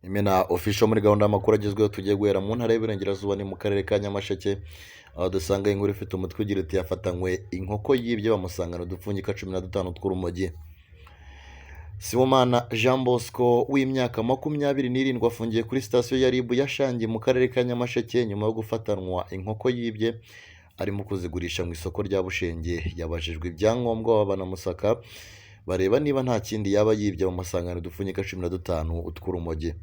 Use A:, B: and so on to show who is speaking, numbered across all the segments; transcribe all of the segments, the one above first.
A: Imena Official muri gahunda y'amakuru agezweho tugiye guhera mu ntara y'Iburengerazuba ni mu karere ka Nyamasheke, aho dusanga inkuru ifite umutwe ugira uti yafatanywe inkoko yibye bamusangana udupfunyika 15 tw'urumogi. Sibomana Jean Bosco w'imyaka 27 afungiye kuri sitasiyo ya RIB ya Shangi mu karere ka Nyamasheke nyuma yo gufatanwa inkoko yibye arimo kuzigurisha mu isoko rya Bushenge. Yabajijwe ibyangombwa banamusaka bareba niba nta kindi yaba yibye, bamusangana udupfunyika 15 tw'urumogi.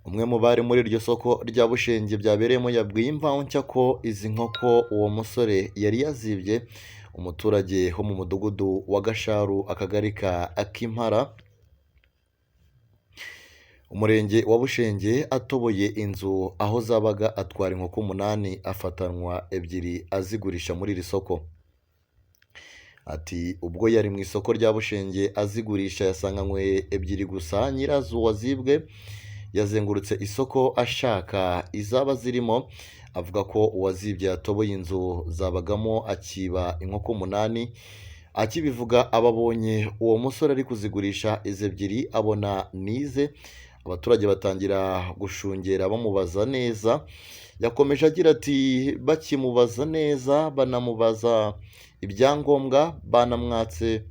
A: Umwe mu bari muri iryo soko rya Bushenge byabereyemo yabwiye Imvaho Nshya ko izi nkoko uwo musore yari yazibye umuturage wo mu mudugudu wa Gasharu, akagari ka Akimpara, umurenge wa Bushenge, atoboye inzu aho zabaga atwara inkoko 8 afatanwa 2 azigurisha muri iri soko. Ati ubwo yari mu isoko rya Bushenge azigurisha yasanganywe 2 gusa, nyirazo wazibwe yazengurutse isoko ashaka izaba zirimo, avuga ko uwazibye yatoboye inzu zabagamo akiba inkoko 8. Akibivuga ababonye uwo musore ari kuzigurisha izi 2 abona nize, abaturage batangira gushungera bamubaza neza. Yakomeje agira ati bakimubaza neza banamubaza ibyangombwa, banamwatse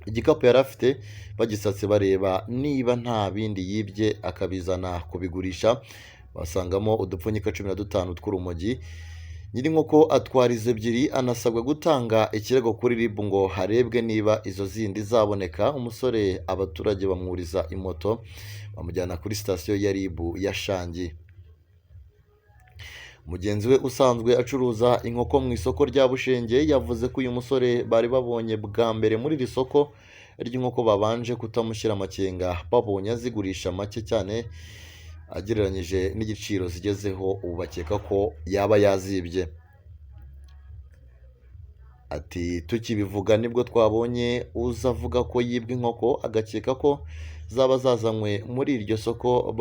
A: igikapu yari afite bagisatse bareba niba nta bindi yibye akabizana kubigurisha, basangamo udupfunyika 15 tw'urumogi. Nyir'inkoko atwara izo 2 anasabwa gutanga ikirego kuri RIB ngo harebwe niba izo zindi zaboneka. Umusore abaturage bamwuriza imoto bamujyana kuri sitasiyo ya RIB ya Shangi. Mugenzi we usanzwe acuruza inkoko mu isoko rya Bushenge yavuze ko uyu musore bari babonye bwa mbere muri iri soko ry'inkoko babanje kutamushyira amakenga, babonye azigurisha make cyane agereranyije n'igiciro zigezeho, ubu bakeka ko yaba yazibye. Ati tukibivuga nibwo twabonye uza avuga ko yibwe inkoko, agakeka ko zaba zazanywe muri iryo soko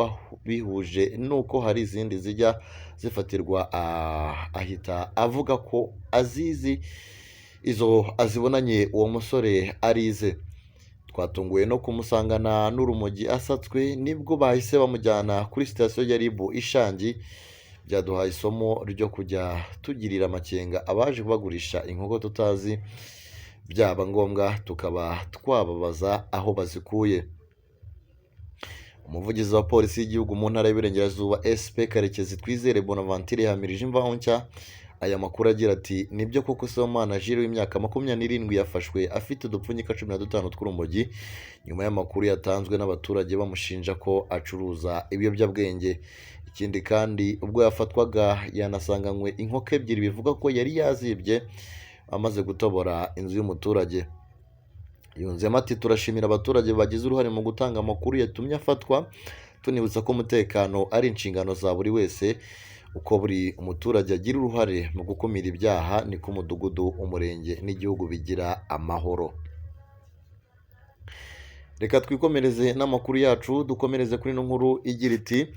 A: bihuje n'uko hari izindi zijya zifatirwa, ahita avuga ko azizi izo azibonanye uwo musore arize. Twatunguwe no kumusangana n'urumogi asatswe, nibwo bahise bamujyana kuri sitasiyo ya RIB Ishangi. Byaduhaye isomo ryo kujya tugirira amakenga abaje bagurisha inkoko tutazi, byaba ngombwa tukaba twababaza aho bazikuye. Umuvugizi wa polisi y'igihugu mu ntara y'Iburengerazuba SP Karekezi Twizere Bonaventure yahamirije Imvaho Nshya aya makuru agira ati nibyo koko Sibomana Jules w'imyaka 27 yafashwe afite udupfunyika 15 tw'urumogi nyuma y'amakuru yatanzwe n'abaturage bamushinja ko acuruza ibiyobyabwenge. Ikindi kandi ubwo yafatwaga yanasanganywe inkoko 2 bivuga ko yari yazibye amaze gutobora inzu y'umuturage. Yunzemo ati turashimira abaturage bagize uruhare mu gutanga amakuru yatumye afatwa, tunibutsa ko umutekano ari inshingano za buri wese, uko buri umuturage agira uruhare mu gukumira ibyaha niko umudugudu, umurenge n'igihugu bigira amahoro. Reka twikomereze n'amakuru yacu, dukomereze kuri ino nkuru igira iti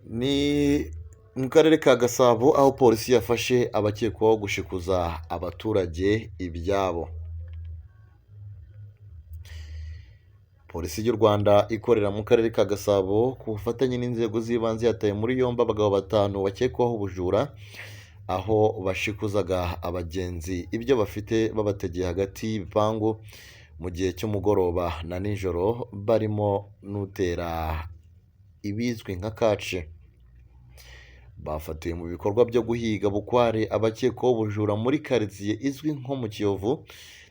A: ni mu karere ka Gasabo aho polisi yafashe abakekwaho gushikuza abaturage ibyabo. Polisi y'u Rwanda ikorera mu karere ka Gasabo ku bufatanye n'inzego z'ibanze yataye muri yombi abagabo 5 bakekwaho ubujura, aho bashikuzaga abagenzi ibyo bafite babategeye hagati y'ibipangu mu gihe cy'umugoroba na nijoro, barimo n'utera ibizwi nka kaci. Bafatiwe mu bikorwa byo guhiga bukware abakekwaho ubujura muri karitsiye izwi nko mu Kiyovu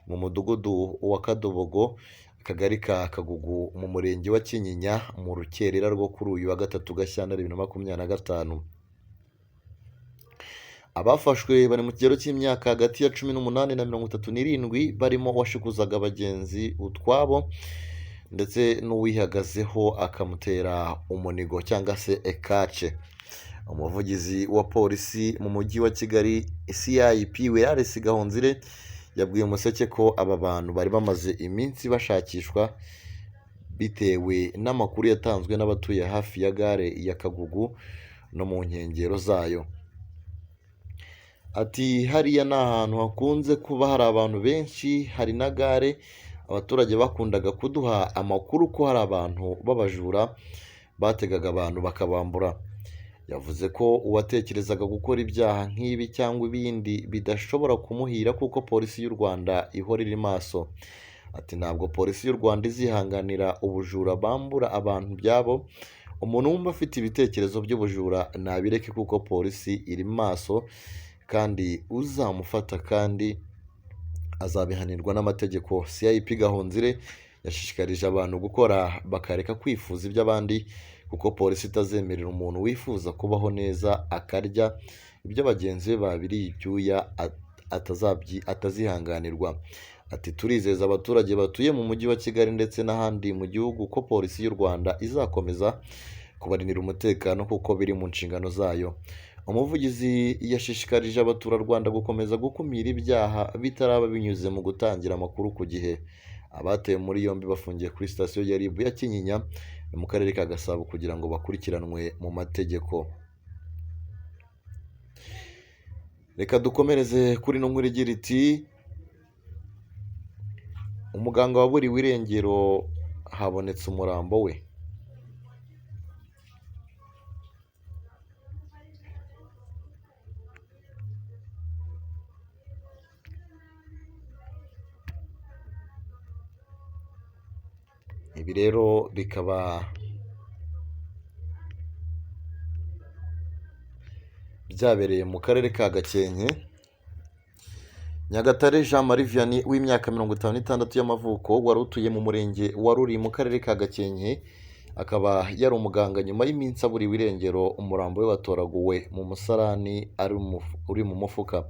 A: mu mudugudu wa Kadobogo, akagari ka Kagugu mu murenge wa Kinyinya mu rukerera rwo kuri uyu wa gatatu Gashyantare 2025. Abafashwe bari mu kigero cy'imyaka hagati ya 18 na 37, barimo uwashikuzaga abagenzi utwabo ndetse n'uwihagazeho akamutera umunigo cyangwa se ekace. Umuvugizi wa polisi mu mujyi wa Kigali CIP Wiraresi Gahonzire yabwiye Umuseke ko aba bantu bari bamaze iminsi bashakishwa bitewe n'amakuru yatanzwe n'abatuye hafi ya gare ya Kagugu no mu nkengero zayo. Ati hariya ni ahantu hakunze kuba hari abantu benshi, hari na gare, Abaturage bakundaga kuduha amakuru ko hari abantu b'abajura bategaga abantu bakabambura. Yavuze ko uwatekerezaga gukora ibyaha nk'ibi cyangwa ibindi bidashobora kumuhira kuko Polisi y'u Rwanda ihora iri maso. Ati ntabwo Polisi y'u Rwanda izihanganira ubujura bambura abantu ibyabo, umuntu wumva afite ibitekerezo by'ubujura nabireke kuko Polisi iri maso kandi uzamufata kandi azabihanirwa n'amategeko. CIP Gahonzire yashishikarije abantu gukora bakareka kwifuza iby'abandi kuko Polisi itazemerera umuntu wifuza kubaho neza akarya ibyo bagenzi be babiriye ibyuya atazihanganirwa. Ati turizeza abaturage batuye mu mujyi wa Kigali ndetse n'ahandi mu gihugu ko Polisi y'u Rwanda izakomeza kubarindira umutekano kuko biri mu nshingano zayo. Umuvugizi yashishikarije abaturarwanda gukomeza gukumira ibyaha bitaraba binyuze mu gutangira amakuru ku gihe. Abatewe muri yombi bafungiye kuri sitasiyo ya RIB ya Kinyinya mu karere ka Gasabo kugira ngo bakurikiranwe mu mategeko. Reka dukomereze kuri ino nkuru igira iti umuganga waburiwe irengero habonetse umurambo we. Ibi rero bikaba byabereye mu karere ka Gakenke. Nyagatare Jean Marie Vianney w'imyaka 56 y'amavuko wari utuye mu murenge wa Ruri mu karere ka Gakenke, akaba yari umuganga. Nyuma y'iminsi aburiwe irengero, umurambo we watoraguwe mu musarani uri mu mufuka.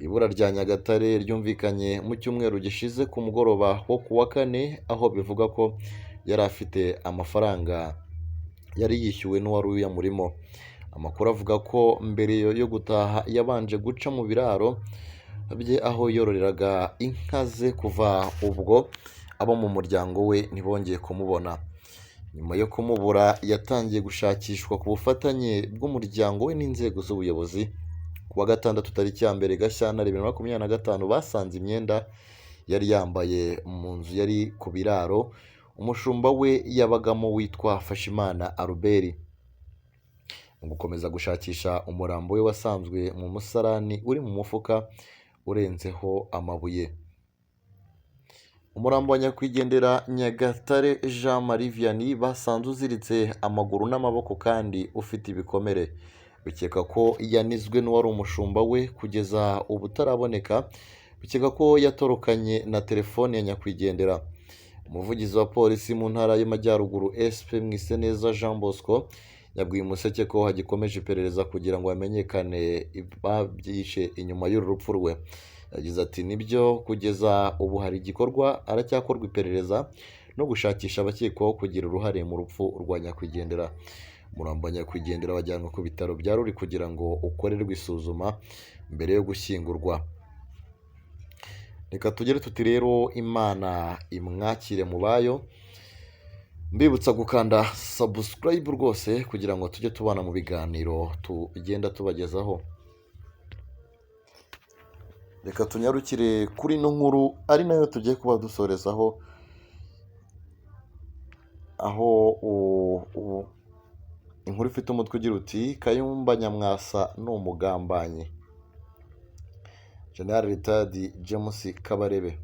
A: Ibura rya Nyagatare ryumvikanye mu cyumweru gishize ku mugoroba wo ku wa kane, aho bivuga ko yari afite amafaranga yari yishyuwe n'uwari uyamurimo. Amakuru avuga ko mbere yo gutaha yabanje guca mu biraro bye aho yororeraga inka ze. Kuva ubwo abo mu muryango we ntibongeye kumubona. Nyuma yo kumubura yatangiye gushakishwa ku bufatanye bw'umuryango we n'inzego z'ubuyobozi. Ku wa gatandatu tariki ya 1 Gashyantare 2025 basanze imyenda yari yambaye mu nzu yari ku biraro umushumba we yabagamo witwa Fashimana Albert. Mu gukomeza gushakisha umurambo we wasanzwe mu musarani uri mu mufuka urenzeho amabuye. Umurambo wa nyakwigendera Nyagatare Jean Marie Vianney basanze uziritse amaguru n'amaboko kandi ufite ibikomere. Bikeka ko yanizwe n'uwari umushumba we kugeza ubu utaraboneka. Bikeka ko yatorokanye na telefone ya nyakwigendera. Umuvugizi wa polisi mu ntara y'Amajyaruguru SP Mwiseneza Jean Bosco yabwiye Umuseke ko hagikomeje iperereza kugira ngo hamenyekane ababyishe inyuma y'uru rupfu rwe. Yagize ati nibyo kugeza ubu hari igikorwa, haracyakorwa iperereza no gushakisha abakekwaho kugira uruhare mu rupfu rwa nyakwigendera. Umurambo wa nyakwigendera wajyanwe ku bitaro bya Ruri kugira ngo ukorerwe isuzuma mbere yo gushyingurwa. Reka tugere tuti rero Imana imwakire mu bayo. Mbibutsa gukanda subscribe rwose kugira ngo tujye tubana mu biganiro tugenda tubagezaho. Reka tunyarukire kuri ino nkuru ari nayo tugiye kuba dusorezaho, aho inkuru ifite umutwe ugira uti Kayumba Nyamwasa ni umugambanyi. General Retired James Kabarebe.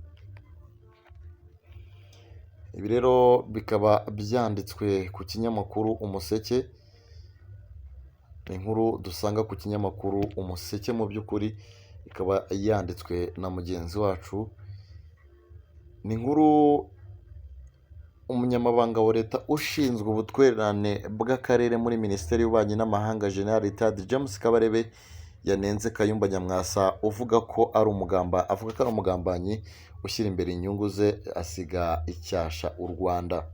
A: Ibi rero bikaba byanditswe ku kinyamakuru Umuseke, inkuru dusanga ku kinyamakuru Umuseke mu by'ukuri ikaba yanditswe na mugenzi wacu. Ni inkuru umunyamabanga wa leta ushinzwe ubutwererane bw'akarere muri Minisiteri y'Ububanyi n'Amahanga General Retired James Kabarebe yanenze Kayumba Nyamwasa uvuga ko ari umugamba, avuga ko ari umugambanyi ushyira imbere inyungu ze asiga icyasha u Rwanda.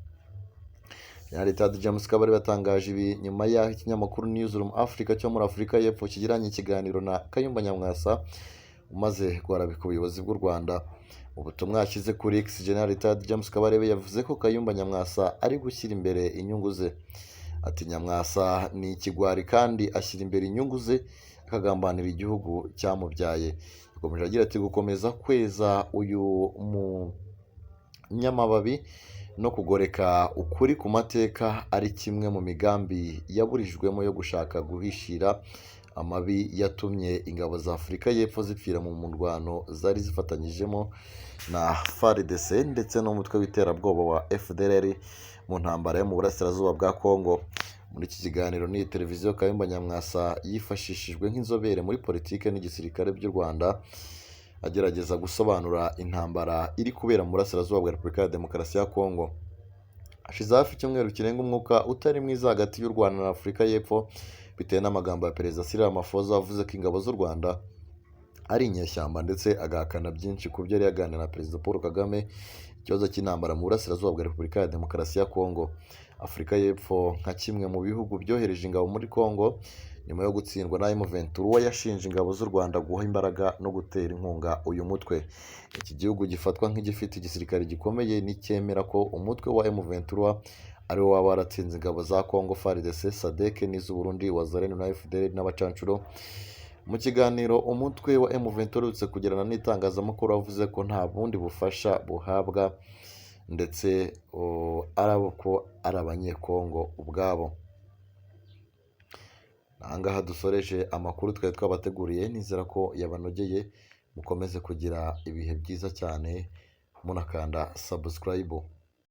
A: General Retired James Kabarebe yatangaje ibi nyuma y'aho ikinyamakuru Newsroom Africa cyo muri Afurika y'Epfo kigiranye ikiganiro na Kayumba Nyamwasa umaze guharabika ubuyobozi bw'u Rwanda. Mu butumwa yashyize kuri X, General Retired James Kabarebe yavuze ko Kayumba Nyamwasa ari gushyira imbere inyungu ze. Ati Nyamwasa ni ikigwari kandi ashyira imbere inyungu ze akagambanira igihugu cyamubyaye. Yakomeje agira ati gukomeza kweza uyu nyamababi no kugoreka ukuri ku mateka ari kimwe mu migambi yaburijwemo yo gushaka guhishira amabi yatumye ingabo za Afurika y'Epfo zipfira mu murwano zari zifatanyijemo na FARDC ndetse n'umutwe w'iterabwoba wa FDLR mu ntambara yo mu burasirazuba bwa Congo. Muri iki kiganiro n'iyi televiziyo, Kayumba Nyamwasa yifashishijwe nk'inzobere muri politike n'igisirikare by'u Rwanda, agerageza gusobanura intambara iri kubera mu burasirazuba bwa Repubulika ya Demokarasi ya Congo. Hashize hafi icyumweru kirenga umwuka utari mwiza hagati y'u Rwanda na Afurika y'Epfo bitewe n'amagambo ya Perezida Cyril Ramaphosa wavuze ko ingabo z'u Rwanda ari inyeshyamba, ndetse agahakana byinshi ku byo yari yaganiriye na Perezida Paul Kagame ikibazo cy'intambara mu burasirazuba bwa Repubulika ya Demokarasi ya Congo. Afurika y'Epfo nka kimwe mu bihugu byohereje ingabo muri Congo nyuma yo gutsindwa na M23 yashinje ingabo z'u Rwanda guha imbaraga no gutera inkunga uyu mutwe. Iki gihugu gifatwa nk'igifite igisirikare gikomeye nticyemera ko umutwe wa M23 ari wo waba waratsinze ingabo za Congo FARDC, SADC n'iz'u Burundi, Wazalendo na FDLR n'abacancuro. Mu kiganiro umutwe wa M23 uherutse kugirana n'itangazamakuru wavuze ko nta bundi bufasha buhabwa ndetse ari uko ari Abanyekongo ubwabo. Aha ngaha dusoreje amakuru twari twabateguriye, nizera ko yabanogeye, mukomeze kugira ibihe byiza cyane munakanda subscribe.